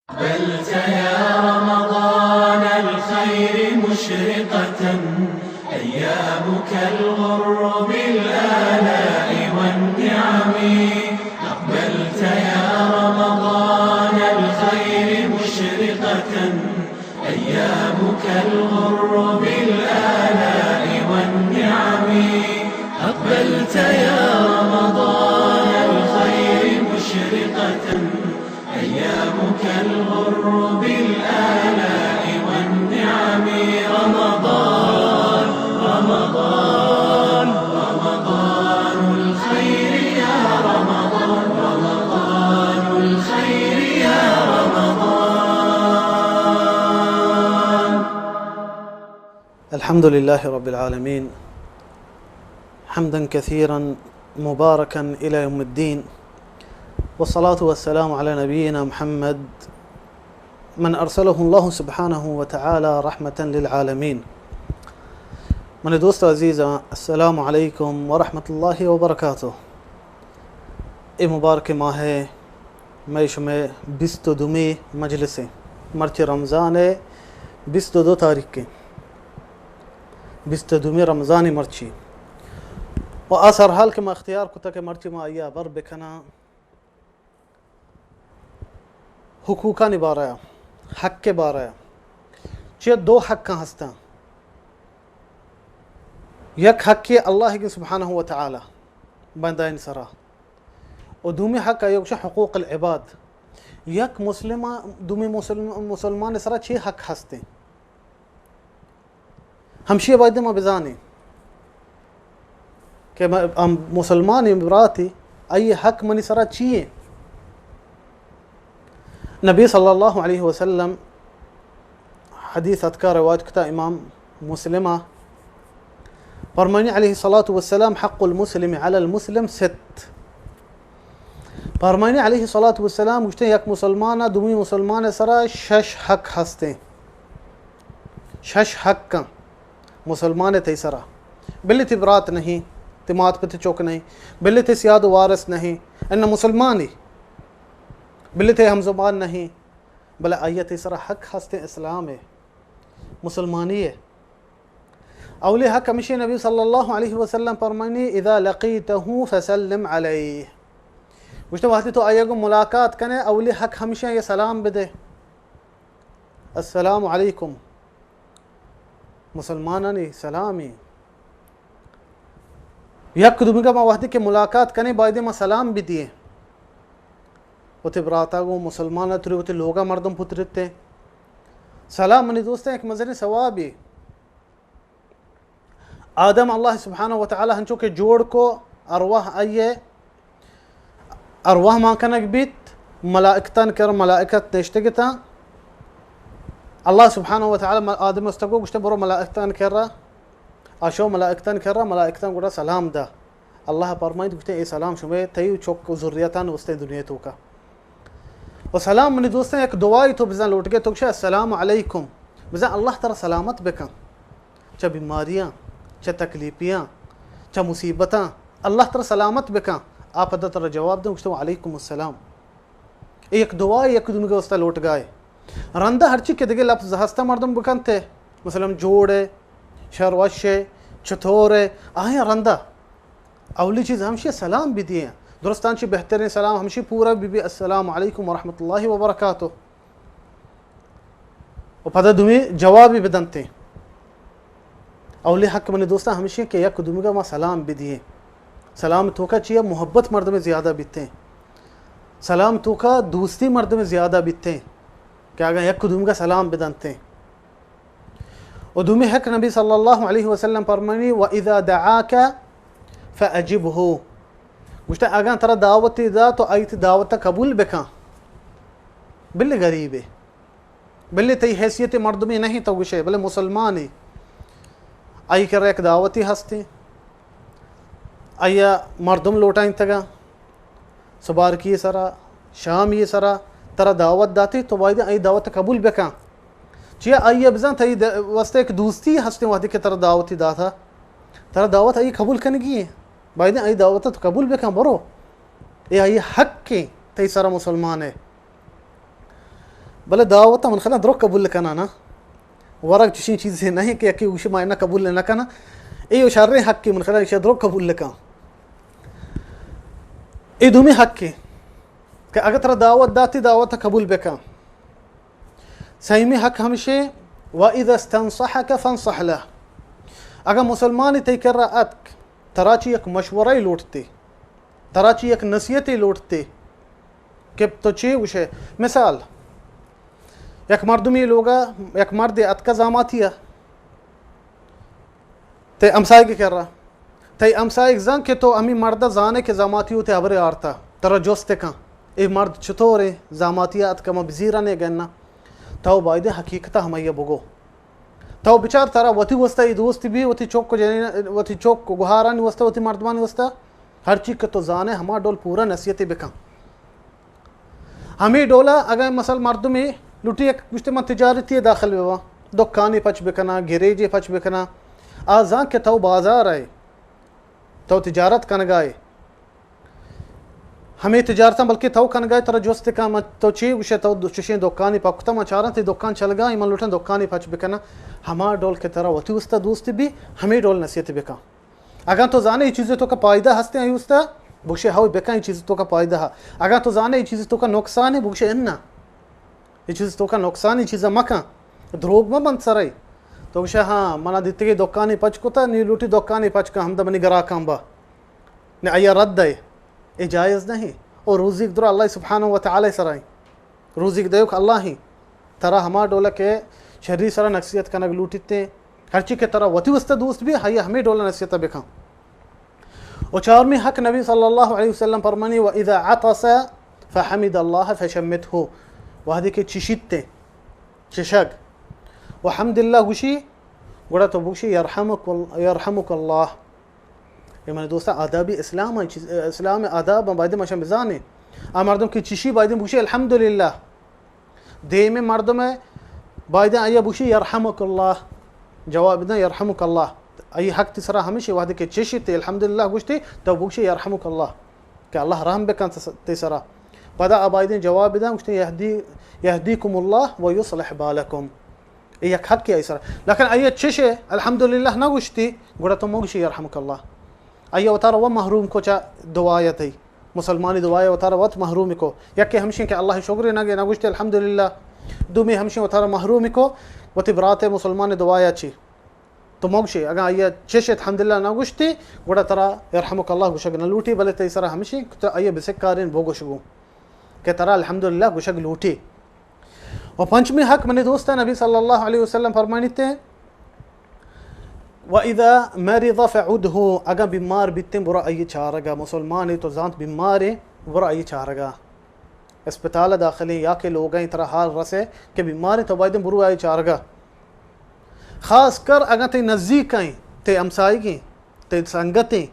أقبلت يا رمضان الخير مشرقة، أيامك الغر بالآلاء والنعم. أقبلت يا رمضان الخير مشرقة، أيامك الغر بالآلاء والنعم. أقبلت يا رمضان الخير مشرقة، أيامك الغر بالآلاء والنعم. رمضان، رمضان، رمضان الخير يا رمضان، رمضان الخير يا رمضان. الحمد لله رب العالمين، حمدا كثيرا مباركا إلى يوم الدين، والصلاة والسلام على نبينا محمد من أرسله الله سبحانه وتعالى رحمة للعالمين. منی دوست عزیزاں، السلام علیکم ورحمۃ اللہ وبرکاتہ. اے مبارک ماہ ءِ مئے شمئے بیست ءُ دومی مجلس ایں. مرچی رمضان ءِ بیست ءُ دو تاریخ ایں. بیست ءُ دومی رمضان ایں مرچی. ءُ آ سرحال کہ ما اختیار کتگ کہ مرچی ما آئی ءَ ہبر بکناں حقوقانی بارہ ءَ، حق ءِ بارہ ءَ. چیا دو حقاں ہستاں. یک حق اللہ سبحانہ و تعالی بندہ ءِ سرا، ءُ دومی حق آئی ءَ گوشاں حقوق العباد. یک مسلم، دومی مسلم، مسلمان ءِ سرا چی حق ہستیں؟ ہمشی ءَ باید ما بزانیں کہ م-، ہم مسلمان براتے، آئی حق منی سرا چی ایں؟ نبی صلی اللہ علیہ وسلم حدیث اتکا، روایت کتا امام مسلم ءَ، فرمانی علیہ الصلاة والسلام: حق المسلم على المسلم ست. فرمانی علیہ الصلاة والسلام گوشتے، یک مسلمان ءَ دومی مسلمان ءِ سرا شش حق ہستیں. شش حق ایں مسلمان ءِ تئی سرا. بلے تئی برات نہیں، تئی مات پت چک نہیں، بلے تئی سیاد و وارث نہیں، اناں مسلمانی، بلے تئی ہمزبان نہیں، بلے آئی ءِ تئی سرا حق ہستیں اسلام ءِ، مسلمانی ءِ. اولی حق ہمشی، نبی صلی اللہ علیہ وسلم فرمانی: اذا لقیتہ فسلم علیہ. گوشتے، وقتی تو آئی ءَ گوں ملاقات کنے، اولی حق ہمشی، آئی ءَ سلام بدے. السلام علیکم. مسلمانانی سلامی. یک دومیگا ما وقتی کہ ملاقات کنیں، بایدیں ما سلام بدییں. وتی براتا گوں، مسلمانا، تری وتی لوگا مردم پترتے. سلام، منی دوستاں، یک مزنیں ثوابے. آدم اللہ سبحانہ و تعالی ہنچو کہ جوڑ کو، ارواح آئی ءِ ارواح مان کنگ بیت، ملائکتان کر ملائکت نشتگ اتاں. اللہ سبحانہ و تعالی م-، آدم استگو گوشتے، برو ملائکتان کرا. آ شو ملائکتان کرا، ملائکتان گڑا سلام دا. اللہ پرمائیت، گوشتے، اے سلام شمے تئی چک و ذریتان واسطے دنیا توکا. و سلام، منی دوستاں، یک دعائی تو بزن لوٹگے، تو گوشے، السلام علیکم. بزن اللہ ترا سلامت بکن. چہ بیماریاں، چہ تکلیفیاں، چہ مصیبتاں اللہ ترا سلامت بکن. آ پدا ترا جواب دیں، گوشتے، وعلیکم السلام. اے یک دعائے، یک دومیگے واسطہ لوٹگائے. رندا ہرچی کہ دگہ لفظ ہستہ مردم بکنتے، مثلاً جوڑے، شر وشے، چطورے، آیاں رندا اولی چیز ہمشی سلام بدییں. درستاں چی بہترین سلام ہمشی پورا بی بی، السلام علیکم ورحمۃ اللہ وبرکاتہ. و پدا دومی جوابی بدنتیں. اولی حق منی دوستاں ہمشی کہ یک دومیگا ما سلام بدییں. سلام توکا چیا محبت مردم زیادہ بیتیں. سلام توکا دوستی مردم زیادہ بیتیں کہ اگاں یک دومیگا سلام بدنتیں. و دومی حق نبی صلی اللہ علیہ وسلم فرمانی، و اذا دعاک فاجبہ. گوشتے، اگاں ترا دعوتی دا تو آئی تی دعوت قبول بکن. بلے غریبے، بلے تئی حیثیت مردمی نہیں تو گوشے، بلے مسلمانی. آئی کرا یک دعوتی ہستی، آئی مردم لوٹائینتگا، سبارکی سرا، شامی سرا، ترا دعوت داتی، تو باید آئی دعوت قبول بکن. چیا آئی بزن تئی د-، واسطے ایک دوستی ہستی، وقتی کہ ترا دعوتی داتا، ترا دعوت آئی قبول کنگی ہے. باید آئی دعوت تو قبول بکن، برو. اے آئی حق ہے، تئی سرا مسلمان ہے. بلے دعوت من خیال درو قبول کناں نا۔ ورگ چشیں چیزے نہیں کہ یکی گوشی ما نہ قبول نہ کناں۔ اے و شریں حقی من خیال ایشی درو قبول کن۔ اے دومی حقی کہ اگر ترا دعوت داتی، دعوت قبول بکن۔ سیمی حق ہمشی، و اذا استنصحک فانصح له۔ اگر مسلمانی تئی کرا اتک، ترا چی یک مشورہ لوٹتے، ترا چی یک نصیحتے لوٹتے کہ تو چے گوشے؟ مثال، یک مردمی لوگا یک مردے اتکا زاماتیا، تئی ہمسائگ کرا، تئی ہمسائگ زان کہ تو ہمی مرد زانے کہ زاماتی ہوتے ہبرے آرتا، ترا جست کن، اے مرد چطورے؟ زاماتیا اتکا ما بزیرنے گنا۔ تو بایدے حقیقتا ہمایا بگو۔ تو بچار، ترا وتی واسطہ اے دوست بی، وتی چوک و جنین، وتی چوک و گہارانی واسطہ، وتی مردمانی واسطہ، ہر چی کہ تو زانے ہما ڈول پورا نصیحت بکن۔ ہمے ڈولا اگر مثل مردمے لوٹی یک گوشتے من تجارتی داخل بباں، دکانی پچ بکناں، گریجے پچ بکناں، آ زان کہ تو بازار ئے، تو تجارت کنگا ئے۔ ہمے تجارتاں بلکہ تو کنگائے، ترا جست کن، من تو چے گوشے، تو دو-، چشیں دکانی پکتا، من چاراں تئی دکان چلگا، من لوٹاں دکانی پچ بکناں۔ ہما ڈول کہ ترا وتی استا دوست بی، ہمے ڈول نصیحت بکن۔ اگاں تو زانے اے چیزے تو کا فائدہ ہستے، اے استا بگشے ہو بکن، اے چیز تو کا فائدہ ہا۔ اگاں تو زانے اے چیز تو کا نقصان ہے، بگشے انا، اے چیز تو کا نقصان، اے چیز مکن، دروگ مہ بند سرے۔ تو گوشے ہاں، منا دیتگی دکانی پچ کتا، نی لوٹی دکانی پچ کن، ہمدا منی گراکاں با۔ نے آیا رد دے، اے جائز نہیں۔ او روزیگ درا اللہ سبحانہ و تعالی سرائیں۔ روزیگ دیوک اللہ ہیں۔ ترا ہما ڈولہ کہ شری سرا نصیحت کنگ لوٹیتے، ہرچی کہ ترا وتی واسطہ دوست بی، ہائی ہمے ڈولہ نصیحت بکن۔ و چارمی حق نبی صلی اللہ علیہ وسلم فرمانی، و اذا عطس فحمد اللہ فشمته، وہدے کہ چشیتے، چشگ، و حمد اللہ گوشی، گڑا تو بگشی یرحمک ال-، یرحمک اللہ۔ اے منی دوستاں، آدابی اسلام ہیں، چیز، اسلام آداب ہیں، بایدیں مشان بزانیں۔ آ مردم کہ چشی بایدیں بگشی الحمدللہ۔ دیم مردم بایدیں آیا بگشی یرحمک اللہ۔ جواب دیں یرحمک اللہ۔ ای حق تی سرا ہمیشی وحدی کہ چشی تی الحمدللہ گوشتی، تو بگشی یرحمک اللہ، کہ اللہ رحم بکن تس-، تی سرا۔ پدا آ بایدیں جواب دیں، گوشتی یہدی-، یہدیکم اللہ و یصلح بالکم۔ اے یک حقے آئی سرا۔ لیکن آئی چش الحمدللہ نہ گوشتی، گڑا تو مگوشی یرحمک اللہ۔ آئی وتارا و محروم کو چا دعایا تئی۔ مسلمانی دعایا وتارا وت محروم کو۔ یکے ہمشیں کہ اللہ شکر نہ گے، نہ گوشتی الحمدللہ۔ دومی ہمشیں وتارا محروم کو، وتی برات مسلمان دعایا چی۔ تو مگوشی، اگاں آئی چش الحمدللہ نہ گوشتی، گڑا ترا یرحمک اللہ گوشگ نہ لوٹی، بلے تئی سرا ہمشیں کہ تو آئی بسکارین بگوش گو کہ ترا الحمدللہ گوشگ لوٹی۔ و پنچمی حق منی دوستاں، نبی صلی اللہ علیہ وسلم فرمانیتے، و اذا مرض فعده، اگاں بیمار بیتیں برو آئی چارگا، مسلمانے تو زانت بیمارے، برو آئی چارگا۔ اسپتال داخلیں یا کہ لوگیں ترا حال رسے کہ بیمارے تو بایدیں برو آئی چارگا۔ خاص کر اگاں تئی نزیکیں، تئی ہمسائگیں، تئی سنگتیں،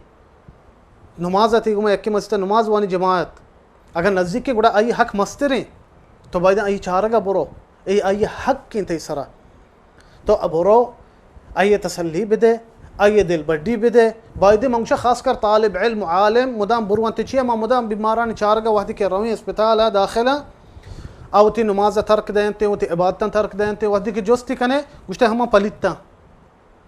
نماز ء تئی گوما یکے مسجد ء نماز وانی جماعت، اگاں نزیک ء گڑا آئی حق مستریں، تو بایدیں آئی چارگ ء برو، اے آئی حق انت تئی سرا۔ تو ء برو، آئی ء تسلی بدے، آئی ء دلبڈی بدے۔ بایدیں من گوشاں خاص کر طالب علم، عالم، مدام برو انت چیا ما مدام بیمارانی چارگ ء وہدی کہ رویں اسپتال ء داخل ء، آ وتی نماز ء ترک دینت، وتی عبادتاں ترک دینت، وہدی کہ جستی کنے، گوشتے ہما پلیتاں۔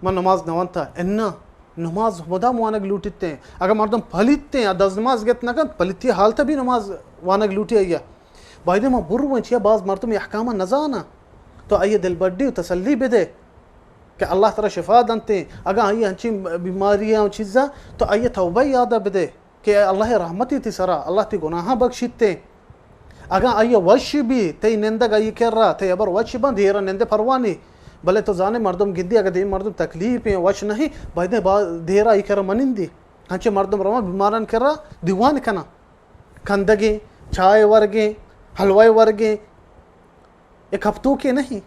من نماز نہ وانتا۔ انا، نماز مدام وانگ لوٹیت ہیں۔ اگر مردم پلیت ہیں، دز نماز گت نہ کنت، پلیتی حالت بھی نماز وانگ لوٹی آئی۔ بایدے ما برویں چیا باز مردم احکام نزانا۔ تو آئی دلبڈی و تسلی بدے کہ اللہ ترا شفا دنتے۔ اگر آئی ہنچی بیماری ہیں چیزاں، تو آئی توبہ یاد بدے۔ کہ اللہ رحمتی تی سرا، اللہ تی گناہاں بخشیتے۔ اگاں آئی وش بی، تئی نندگ آئی کرا، تئی ابر وش بند، دیرا نندے پروانی۔ بلے تو زانے مردم گندی، اگر دیم مردم تکلیف ہیں، وش نہیں، بایدیں با-، دیرا آئی کرا منندی۔ ہنچے مردم روان بیماران کرا دیوان کنا۔ کندگیں، چائے ورگیں، حلوائے ورگیں۔ یک ہفتوکے نہیں،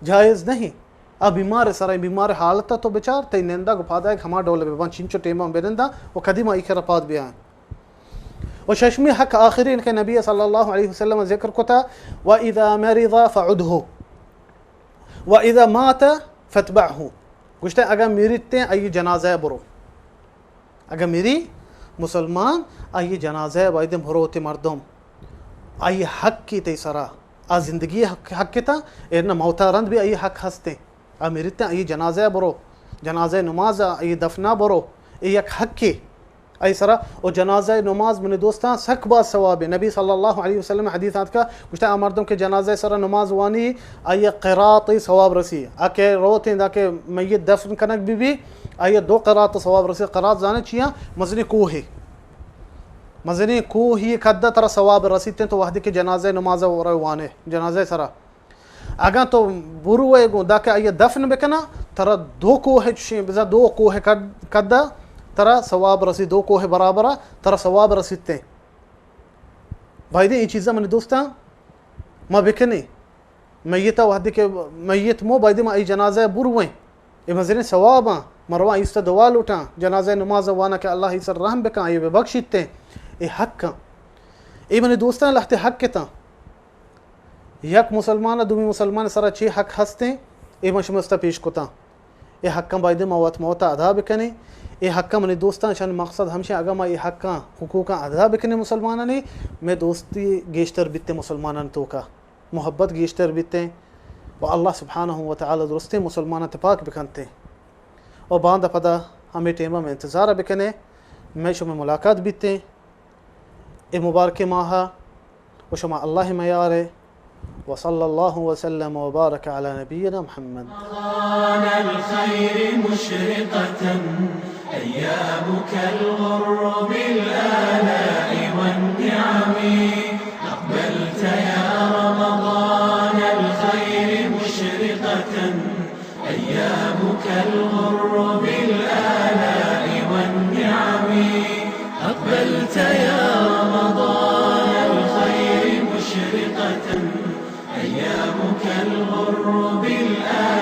جائز نہیں۔ آ بیمار سرا، بیمار حالت تو بچار، تئی نندگ و پادائگ ہما ڈول ببان، چنچو ٹیماں بننداں و کدی ما ای کرا پاد بیاں۔ و ششمی حق آخری کہ نبی صلی اللہ علیہ وسلم ذکر کتا، و اذا مرض فعده، و اذا مات فاتبعه۔ گوشتے اگر میریت تے آئی جنازہ برو۔ اگہ میری مسلمان، آئی جنازہ ء بایدیں بروت مردم، آئی حق کی تئی سرا، آ زندگی حق، حق اتاں، اے نہ موتا رند بھی آئی حق ہستیں۔ آ میرتیں، آئی جنازہ برو، جنازہ نماز، آئی دفنا برو، اے یک حقے۔ آئی سرا او جنازہ نماز، منی دوستاں، سک باز ثواب ہے۔ نبی صلی اللہ علیہ وسلم حدیث آتکا، گوشتا، آ مردم کہ جنازہ سرا نماز وانی، آئی قراط ثواب رسی۔ آ کہ روتیں دا کہ میت دفن کنگ بی بی، آئی دو قراط ثواب رسی۔ قراط زانے چیاں؟ مزنی کوہ ہے۔ مزنی کوہ ہی قد ترا ثواب رسیتیں تو وحدی کہ جنازہ نماز وانے، جنازہ سرا۔ اگاں تو بروئے گوں داکہ آئی دفن بکنا، ترا دو کوہ چشیں، بزاں دو کوہ قد، قد ترا ثواب رسی، دو کوہ برابر ترا ثواب رسیتے۔ بایدیں اے چیزاں منی دوستاں ما بکنیں۔ میت وحدی کہ میت مو بایدیں ما ای جنازہ بروئیں۔ اے مزنیں ثواباں، مروان ایستا دعا لوٹاں، جنازہ نماز وانا کہ اللہ ای سر رحم بکن، آئی ببخشیتے۔ اے حقاں۔ اے منی دوستاں لہتے حق اتاں۔ یک مسلمان ء دومی مسلمان ء سرا چے حق ہستیں، اے من شما استا پیش کتاں۔ اے حقاں بایدیں ما وت موت ء ادا بکنیں۔ اے حقاں منی دوستاں، شان مقصد ہمشیں، اگاں ما اے حقاں، حقوقاں ادا بکنیں مسلمانانی، مئے دوستی گیشتر بیتیں مسلمانانی توکا، محبت گیشتر بیتیں و اللہ سبحانہ و تعالی درستیں مسلماناں تپاک بکنتیں۔ و باندا پدا ہمے ٹیمء مئے انتظارء بکنئے، مئے شمئے ملاقات بیتیں۔ اے مبارکیں ماہء و شما اللہ میارے۔ وصلى الله وسلم وبارك على نبينا محمد. رمضان الخير مشرقة، أيامك الغر بالآلاء والنعم. أقبلت يا رمضان الخير مشرقة، أيامك الغر بالآلاء والنعم. أقبلت يا رمضان الخير مشرقة، أيامك الغر بالآلاء